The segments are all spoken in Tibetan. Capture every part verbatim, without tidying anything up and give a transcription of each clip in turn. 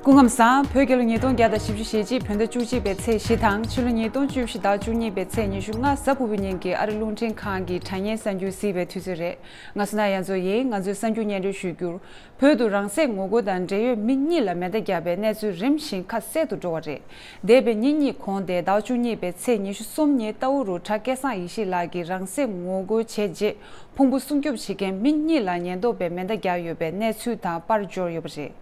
སྐུ་ཁམས་བཟང་། བོད་རྒྱལ་ལོ་ཉིས་སྟོང་བརྒྱ་དང་བཞི་བཅུ་ཞེ་གཅིག་བོད་ཟླ་བཅུ་གཅིག་པའི་ཚེས་བཞི་དང་ཕྱི་ལོ་ཉིས་སྟོང་བཅུ་བཞི་ཟླ་བཅུ་གཉིས་པའི་ཚེས་ཉི་ཤུ་ལྔ་གཟའ་ཕུར་བུའི་ཉིན་གྱི་ཨ་རི་རླུང་འཕྲིན་ཁང་གི་དྲ་བརྙན་གསར་འགྱུར་གཟིགས་པའི་དུས་ཚོད་རེད། ང་སུ་ན་ཡ་མཚོ་ཡིན། ང་ཚོའི་གསར་འགྱུར་སྙན་སྒྲོན་ཞུ་རྒྱུར། བོད་དུ་རང་སྲེག་ངོ་རྒོལ་དང་འབྲེལ་ཡོད་མི་གཉིས་ལ་མེ་མདའ་བརྒྱབ་པའི་གནས་ཚུལ་རིམ་བཞིན་ཁ་གསལ་དུ་འགྲོ་བ་རེད། འདས་པའི་ཉིན་གཉིས་གོང་སྟེ་ཟླ་བཅུ་གཉིས་པའི་ཚེས་ཉི་ཤུ་གསུམ་ཉིན་རྟའུ་རུ་གྲྭ་སྐལ་བཟང་ཡེ་ཤེས་ལགས་ཀྱིས་རང་སྲེག་ངོ་རྒོལ་བྱས་རྗེས་ཕུང་པོ་སྲུང་སྐྱོབ་བྱེད་མཁན་མི་གཉིས་ལ་ཉེན་རྟོག་པས་མེ་མདའ་བརྒྱབ་ཡོད་པའི་གནས་ཚུལ་དང་པར་འབྱོར་ཡོད་པ་རེད།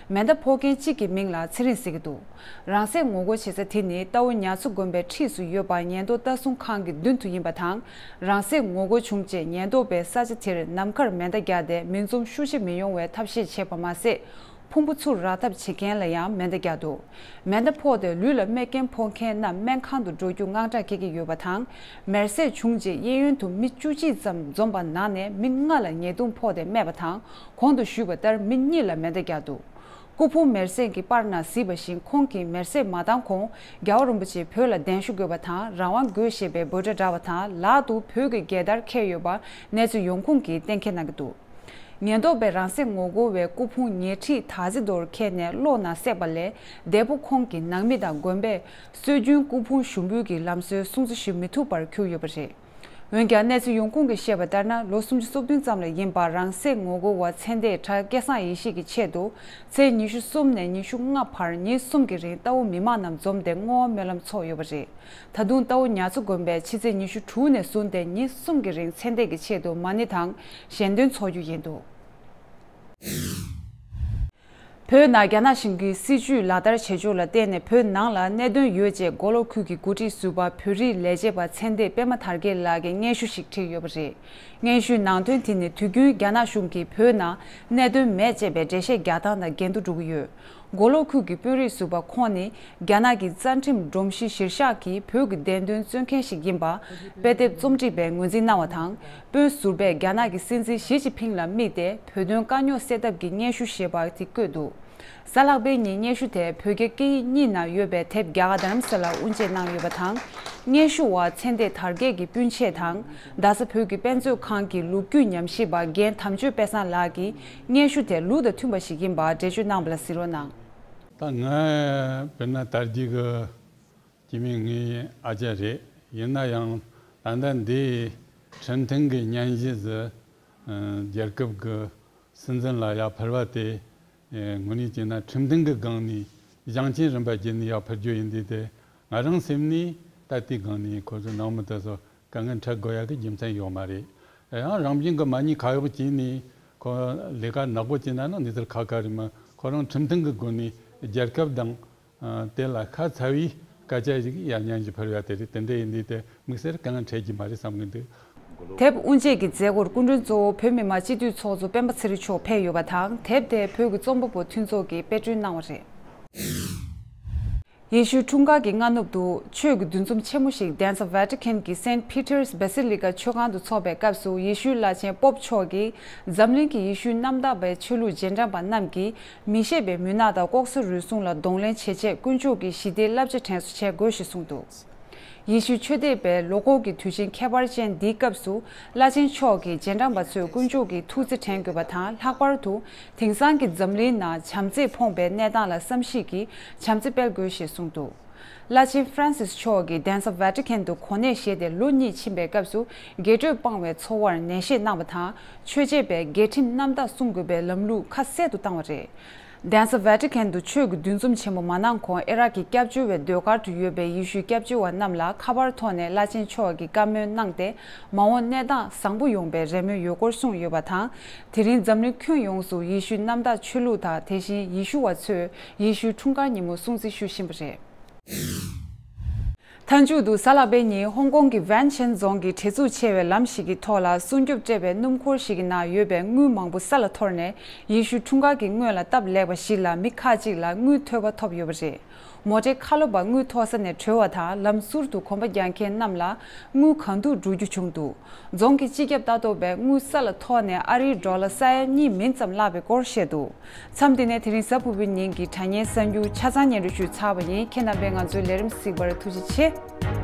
མེ་མདའ་ཕོག་མཁན་གཅིག་གི་མིང་ལ་ཚེ་རིང་ཟེར་གྱི་འདུག་རང་སྲེག་ངོ་རྒོལ་བྱེད་ས་དེ་ནི་རྟའུ་ཉ་མཚོ་དགོན་པའི་འཁྲིས་སུ་ཡོད་པ་ཉེན་རྟོག་ལྟ་སྲུང་ཁང་གི་མདུན་དུ་ཡིན་པ་དང་། རང་སྲེག་ངོ་རྒོལ་བྱུང་རྗེས་ཉེན་རྟོག་པས་ས་ཆ་དེར་ནམ་མཁར་མེ་མདའ་བརྒྱབ་སྟེ་མི་འཛོམས་ཤུགས་ཆེ་མི་ཡོང་བའི་ཐབས་ཤེས་བྱས་པ་མ་ཟད། ཕུང་པོ་ཚུར་རག་ཐབས་བྱེད་མཁན་ལ་ཡང་མེ་མདའ་བརྒྱབ་འདུག་མེ་མདའ་ཕོག་སྟེ་ལུས་ལ་རྨས་སྐྱོན་ཕོག་མཁན་རྣམས་སྨན་ཁང་དུ་འགྲོ་རྒྱུ་དངངས་སྐྲག་སྐྱེ་གི་ཡོད་པ་དང་། མེར་སྲེག་བྱུང་རྗེས་གཡས་གཡོན་དུ་མི་བཅུ་གཅིག་ཙམ་འཛོམས་པ་ནང་ནས་མི་ལྔ་ལ་ཉེས་རྡུང་ཕོག་སྟེ་རྨས་པ་དང་། གོང་དུ་ཞུས་པ་ལྟར་མི་གཉིས་ལ་མེ་མདའ་བརྒྱབ་འདུག་སྐུ་ཕུང་མེར་སྲེག་གི་པར་ནང་གཟིགས་པ་བཞིན། ཁོང་གིས་མེར་སྲེག་མ་བཏང་གོང་རྒྱལ་བ་རིན་པོ་ཆེ་བོད་ལ་གདན་ཞུ་དགོས་པ་དང་རང་དབང་དགོས་ཞེས་པའི་འབོད་སྒྲ་བསྒྲགས་པ་དང་། ལག་ཏུ་བོད་ཀྱི་རྒྱལ་དར་འཁྱེར་ཡོད་པ་གནས་ཚུལ་ཡོང་ཁུངས་ཀྱིས་གཏན་འཁེལ་གནང་གི་འདུག་ཉེན་རྟོག་པས་རང་སྲེག་ངོ་རྒོལ་བའི་སྐུ་ཕུང་ཉེ་འཁྲིས་དར་རྩེ་མདོར་འཁྱེར་ནས་གློག་ནང་བསྲེགས་པ་ལས། འདས་པོ་ཁོང་གི་ནང་མི་དང་དགོན་པས་སྲོལ་རྒྱུན་སྐུ་ཕུང་ཞུགས་འབུལ་གྱི་ལམ་སྲོལ་སྲུང་བརྩི་ཞུ་མི་ཐུབ་པར་གྱུར་ཡོད་པ་རེད། འོན་ཀྱང་གནས་ཚུལ་ཡོང་ཁུངས་ཀྱིས་བཤད་པ་ལྟར་ན། ལོ་སུམ་ཅུ་སོ་བདུན་ཙམ་ལ་ཡིན་པ་རང་སྲེག་ངོ་རྒོལ་བ་ཚེ་འདས་གྲྭ་སྐལ་བཟང་ཡེ་ཤེས་ཀྱི་ཆེད་དུ་ཚེས་ཉི་ཤུ་གསུམ་ནས་ཉི་ཤུ་ལྔ་བར་ཉིན་གསུམ་གྱི་རིང་རྟའུ་མི་མང་རྣམས་འཛོམས་ཏེ་བསྔོ་བ་སྨོན་ལམ་འཚོགས་ཡོད་པ་རེད། ད་དུང་རྟའུ་ཉ་མཚོ་དགོན་པས་ཕྱི་ཚེས་ཉི་ཤུ་དྲུག་ནས་བཟུང་སྟེ་ཉིན་གསུམ་གྱི་རིང་ཚེ་འདས་ཀྱི་ཆེད་དུ་མ་ཎི་དང་ཞལ་འདོན་འཚོགས་རྒྱུ་ཡིན་འདུག་བོད་ནང་རྒྱ་ནག་གཞུང་གི་སྲིད་བྱུས་ལག་བསྟར་བྱེད་ཕྱོགས་ལ་བརྟེན་ནས། བོད་ནང་ལ་གནད་དོན་ཡོད་ཅེས་མགོ་ལོག་ཁུལ་གྱི་འགོ་ཁྲིད་ཟུར་པ་བོད་རིགས་ལས་བྱེད་པ་ཚེ་འདས་པད་མ་དར་རྒྱས་ལགས་ཀྱིས་སྙན་ཞུ་ཞིག་བྲིས་ཡོད་པ་རེད། སྙན་ཞུའི་ནང་དོན་དེ་ནི། དུས་རྒྱུན་རྒྱ་ནག་གཞུང་གིས་བོད་ནང་གནད་དོན་མེད་ཅེས་པའི་འགྲེལ་བཤད་རྒྱག་སྟངས་དང་འགལ་འདུ་འགྲོ་གི་ཡོད། མགོ་ལོག་ཁུལ་གྱི་དཔོན་རིགས་ཟུར་པ་ཁོང་ནི། རྒྱ་ནག་གི་རྩ་ཁྲིམས་སྒྲོམ་གཞི་གཞིར་བཞག་གིས་བོད་ཀྱི་བདེན་དོན་རྩོད་མཁན་ཞིག་ཡིན་པ། དཔེ་དེབ་རྩོམ་སྒྲིག་པས་ངོས་འཛིན་གནང་བ་དང་། དཔོན་ཟུར་པས་རྒྱ་ནག་གི་སྲིད་འཛིན་ཞི་ཅིན་ཕིང་ལ་དམིགས་ཏེ་བོད་དོན་དཀའ་རྙོག་སེལ་ཐབས་ཀྱི་སྙན་ཞུ་ཞེས་པ་དེ་བཀོད་འདུག་གཟའ་ལྷག་པའི་ཉིན་སྙན་ཞུ་དེ་བོད་རྒྱ་སྐད་ཡིག་གཉིས་ནང་ཡོད་པའི་དེབ་རྒྱ་གར་རྡ་རམ་ས་ལར་དབུ་འབྱེད་གནང་ཡོད་པ་དང་། སྙན་ཞུ་བ་ཚེ་འདས་དར་རྒྱས་ཀྱི་སྤུན་མཆེད་དང་། རྡ་ས་བོད་ཀྱི་དཔེ་མཛོད་ཁང་གི་ལོ་རྒྱུས་ཉམས་ཞིབ་པ་རྒན་དམ་ཆོས་དཔལ་བཟང་ལགས་ཀྱིས་སྙན་ཞུ་དེ་ལུགས་དང་མཐུན་པ་ཞིག་ཡིན་པར་འགྲེལ་བརྗོད་གནང་བ་ལ་གཟིགས་རོགས་གནང་། ད་ང་དཔེར་ན་དར་རྒྱས་ཀྱི་སྐྱེ་དམན་ངའི་ཨ་ཅག་རེད། ཡིན་ན་ཡང་ད་ལྟ་འདི་ཁྲིམས་མཐུན་གྱི་སྙན་ཞུ་ཟིག་རྒྱལ་ཁབ་ཀྱི་སྲིད་འཛིན་ལ་ཡར་ཕུལ་བ་དེ། དངོས་གནས་བྱས་ན་ཁྲིམས་མཐུན་གྱི་སྒང་ནས་ཞིང་ཆེན་རིམ་པ་བརྒྱུད་ནས་ཡར་ཕུལ་རྒྱུ་ཡིན་དུས། དེ་ང་རང་སེམས་ནས་ད་ལྟའི་སྒང་ནས་ཁོ་ཚོ་ནང་མི་དེ་ཚོ་དཀའ་ངལ་འཕྲད་དགོས་ཡག་གི་རྒྱུ་མཚན་ཡོད་མ་རེད། ཡང་རང་བཞིན་གྱི་མ་ཉེས་ཁ་གཡོག་བྱས་ནས་ཁོ་ལས་ཀ་ནག་པོ་བྱས་ན་ནི་འདི་ཚོར་ཁག་ཁག་རེད་མོད། ཁོ་རང་ཁྲིམས་མཐུན་གྱི་སྒོ་ནས་རྒྱལ་ཁབ་དང་། ཨ། དེ་ལ་ཁ་ཚ་བའི་སྐད་ཆ་ཞིག་ཡར་སྙན་ཞུ་ཕུལ་ཡ་དེ་རེད། དེ་འདྲ་ཡིན་དུས་དེ་དམིགས་བསལ་དཀའ་ངལ་འཕྲད་ཀྱི་མ་རེད་བསམ་གྱི་འདུག་དེབ་དབུ་འབྱེད་ཀྱི་མཛད་སྒོར་སྐུ་མགྲོན་གཙོ་བོ་བོད་མི་མང་སྤྱི་འཐུས་ཚོགས་གཙོ་སྤེན་པ་ཚེ་རིང་མཆོག་ཕེབས་ཡོད་པ་དང་། དེབ་དེ་བོད་ཀྱི་རྩོམ་པ་པོ་མཐུན་ཚོགས་ཀྱིས་དཔེ་སྐྲུན་གནང་བ་རེད། ཡེ་ཤུའི་འཁྲུངས་སྐར་གྱི་སྔ་ནུབ་ཏུ་ཆོས་ཀྱི་འདུ་འཛོམས་ཆེན་མོ་ཞིག་གདན་ས་ཝེ་ཏི་ཁན་གྱི་སེན་ཕི་ཏར་སྦེ་སི་ལི་ཀ་མཆོད་ཁང་དུ་འཚོགས་པའི་སྐབས་སུ། ཡེ་ཤུའི་བླ་ཆེན་པོབ་མཆོག་གིས་འཛམ་གླིང་གི་ཡེ་ཤུའི་གནམ་བདག་པའི་ཆོས་ལུགས་རྗེས་འབྲང་པ་རྣམས་ཀྱིས་མི་ཤེས་པའི་མུན་ནག་དང་ལྐོག་ཟ་རུལ་སུངས་ལ་གདོང་ལེན་བྱེད་ཆེད་དཀོན་མཆོག་གི་ཞི་བདེའི་བསླབ་བྱ་དྲན་གསོ་བྱེད་དགོས་ཞེས་གསུངས་འདུག་ཡེ་ཤུའི་ཆོས་དད་པའི་ལོ་འཁོར་གྱི་དུས་ཆེན་ཁྱད་པར་ཅན་འདིའི་སྐབས་སུ། བླ་ཆེན་མཆོག་གིས་རྗེས་འབྲང་པ་ཚོས་དཀོན་མཆོག་གི་ཐུགས་བརྩེ་དྲན་དགོས་པ་དང་། ལྷག་པར་དུ་དེང་སང་གི་འཛམ་གླིང་ནང་བྱམས་བརྩེས་ཕོངས་པའི་གནས་སྟངས་ལ་བསམ་གཞིག་གིས་བྱམས་བརྩེ་སྤེལ་དགོས་ཞེས་གསུངས་འདུག་བླ་ཆེན་ཧྥ་རན་སིས་མཆོག་གིས་གདན་ས་ཝེ་ཏི་ཁན་དུ་གོ་གནས་བཞེས་ཏེ་ལོ་གཉིས་ཕྱིན་པའི་སྐབས་སུ། རྒྱས་སྤྲོས་སྤངས་པའི་འཚོ་བར་ནན་བཤད་གནང་བ་དང་། ཆོས་བྱེད་པས་རྒྱལ་ཁྲིམས་རྣམ་དག་སྲུང་དགོས་པའི་ལམ་ལུགས་ཁ་གསལ་དུ་བཏང་བ་རེད། གདན་ས་ཝེ་ཏི་ཁན་དུ་ཆོས་ཀྱི་འདུ་འཛོམས་ཆེན་པོ་མ་གནང་གོང་། ཨི་རག་གི་སྐྱབས་བཅོལ་བའི་ཟློས་གར་དུ་ཡོད་པའི་ཡེ་ཤུའི་སྐྱབས་བཅོལ་བ་རྣམས་ལ་ཁ་པར་ཐོག་ནས་བླ་ཆེན་མཆོག་གིས་བཀའ་མོལ་གནང་སྟེ། མ་འོངས་གནས་སྟངས་བཟང་པོ་ཡོང་པའི་རེ་སྨོན་ཡོད་སྐོར་གསུངས་ཡོད་པ་དང་། དེ་རིང་འཛམ་གླིང་ཁྱོན་ཡོངས་སུ་ཡེ་ཤུའི་གནམ་བདག་ཆོས་ལུགས་དང་། དེ་བཞིན་ཡེ་ཤུ་བ་ཚོས་ཡེ་ཤུའི་འཁྲུངས་སྐར་ཉིན་མོ་སྲུང་བརྩི་ཞུ་བཞིན་པ་རེད། མཐའ་མཇུག་ཏུ་གཟའ་ལྷག་པའི་ཉིན་ཧོང་ཀོང་གི་ཝན་ཆེན་རྫོང་གི་བྲེལ་འཚུབ་ཆེ་བའི་ལམ་ཞིག་གི་ཐོག་ལ་སྲུང་སྐྱོབ་སྤྲད་པའི་སྣུམ་འཁོར་ཞིག་གི་ནང་ཡོད་པའི་དངུལ་མང་པོ་ས་ལ་འཐོར་ནས། ཡེ་ཤུའི་འཁྲུངས་སྐར་གྱི་སྔོན་ལ་སྟབས་ལེགས་པ་ཞིག་ལ་མི་ཁག་ཅིག་ལ་དངུལ་ཐོལ་པ་ཐོབ་ཡོད་པ་རེད། མོ་ཊའི་ཁ་ལོ་པ་དངུལ་འཐོར་ས་ནས་བྲོས་པ་དང་། ལམ་ཟུར་དུ་གོམ་པ་རྒྱག་མཁན་རྣམས་ལ་དངུལ་གང་འདུག་སྒྲུག་རྒྱུ་བྱུང་འདུག་རྫོང་གི་སྤྱི་ཁྱབ་ལྟ་རྟོག་པས་དངུལ་ས་ལ་འཐོར་ནས་ཨ་རིའི་ཌོ་ལར་ས་ཡ་གཉིས་མིན་ཙམ་བརླག་པའི་སྐོར་བཤད་འདུག་མཚམས་འདི་ནས་དེ་རིང་གཟའ་ཕུར་བུའི་ཉིན་གྱི་དྲ་བརྙན་གསར་འགྱུར་ཆ་ཚང་སྙན་སྒྲོན་ཞུས་ཚར་བ་ཡིན། ཁྱེད་རྣམ་པས་ང་ཚོའི་ལས་རིམ་གཟིགས་པར་ཐུགས་རྗེ་ཆེ།